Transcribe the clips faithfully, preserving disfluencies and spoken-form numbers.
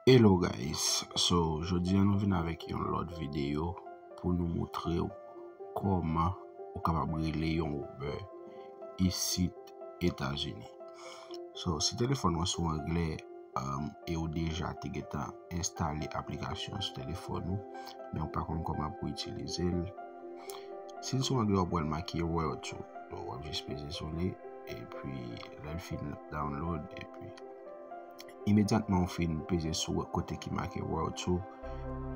Hello guys, so jodi a nou vin avèk yon lòt videyo pou nou montre w kòman ou kapab rele yon Uber isit Etazini. So si telefòn ou an sou anglè, um, e ou deja te gentan enstale aplikasyon sou telefòn ou, men ou pa konn kòman pou itilize l, si l sou anglè w ap wè l make Where To, w ap jis peze sou li, epi lè l fin download, epi imedyatman ou fin peze sou kote ki make Where To,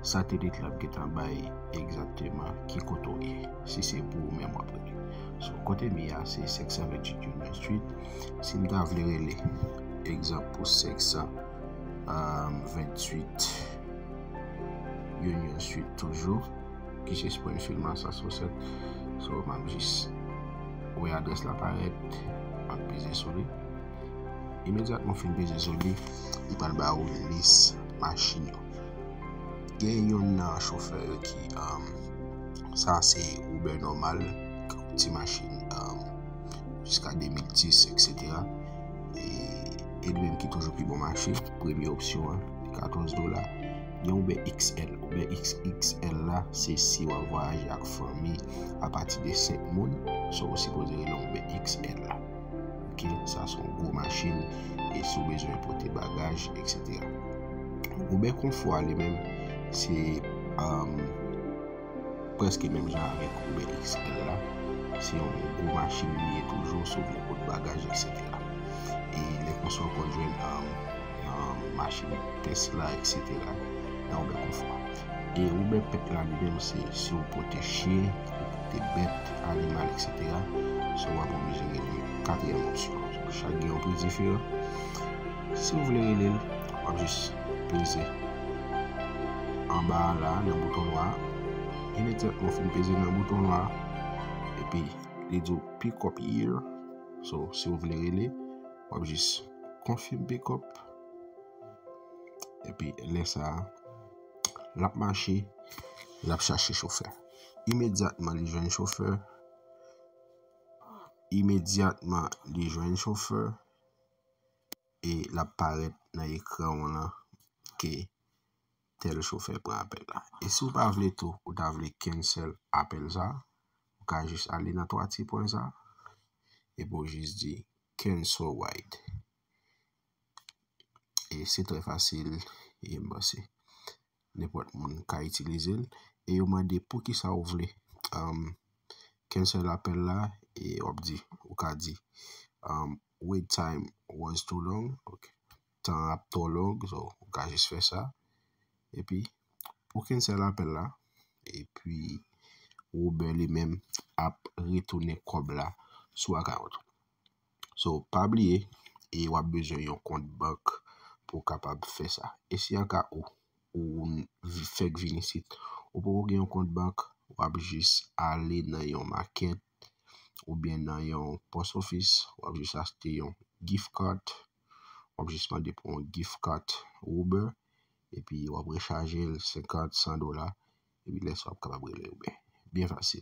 satelit la ap gentan bay egzakteman ki kote w ye, si se pou ou menm w ap rele. So kote m ye a se senk san venntuit Union Street. Si m ta vle rele, egzanp, pou senk san venntuit Union Street toujou, ki se Springfield, Massachusetts. So m ap jis wè adrès la parèt, m ap peze sou li. Imedyatman w fin peze sou li, li pral ba ou lis machin yo. Gen youn nan chofè yo ki, um, sa se Uber nòmal, ti machin, um, jiska de mil dis, etsetera. E, e li menm ki toujou pi bon mache. Premye opsyon an, katòz dola. Gen Uber X L. Uber X X L la, se si w ap vwayaje ak fanmi apati de senk moun, so ou sipoze rele Uber X L la. Ok, sa se yon gwo machin, e si w bezwen pote bagaj, etsetera. Uber Confort a li menm, se, um, prèske menm jan avèk Uber X L la. Se yon gwo machin li ye toujou, si w vle pot bagaj, etsetera. E lè konsa w konn jwenn, um, um, machin Tesla, etsetera, nan Uber Confort. E Uber Pet la li menm, se si w pote chen, ou pote bèt, animal, etsetera. So w ap oblije rele katriyèm opsyon. Chak gen yon pri diferan. Si w vle rele l, w ap jis peze anba a la, nan bouton nwa a. Imedyatman w fin peze nan bouton nwa a, epi li di w pick up here. So si w vle rele, w ap jis confirm pick up. Epi lè sa a, l ap mache, l ap chache chofè. Imedyatman li jwenn chofè, imedyatman li jwenn chofè, e l ap parèt nan ekran w lan ke tèl chofè pran apèl la. E si w pa vle tou, ou ta vle cancel apèl sa, ou ka jis ale nan twa ti pwen sa, epi w jis di cancel ride. E se trè fasil, e m panse nenpòt moun ka itilize l. E yo mande poukisa ou vle, um, cancel apèl la, e w ap di, ou ka di, um, wait time was too long. Ok. Tan ap twò long, so ou ka jis fè sa. Epi ou cancel apèl la, epi Uber li menm ap retounen kòb la sou account ou. So pa bliye, e w ap bezwen yon kont bank pou w kapab fè sa. E si an ka ou, ou vi-, fèk vin isit, ou poko gen yon kont bank, w ap jis ale nan yon makèt oubyen nan yon post office, w ap jis achte yon gift card, w ap jis mande pou yon gift card Uber, epi w ap rechaje l senkant, san dola, epi lè sa w ap kapab rele Uber. Byen fasil.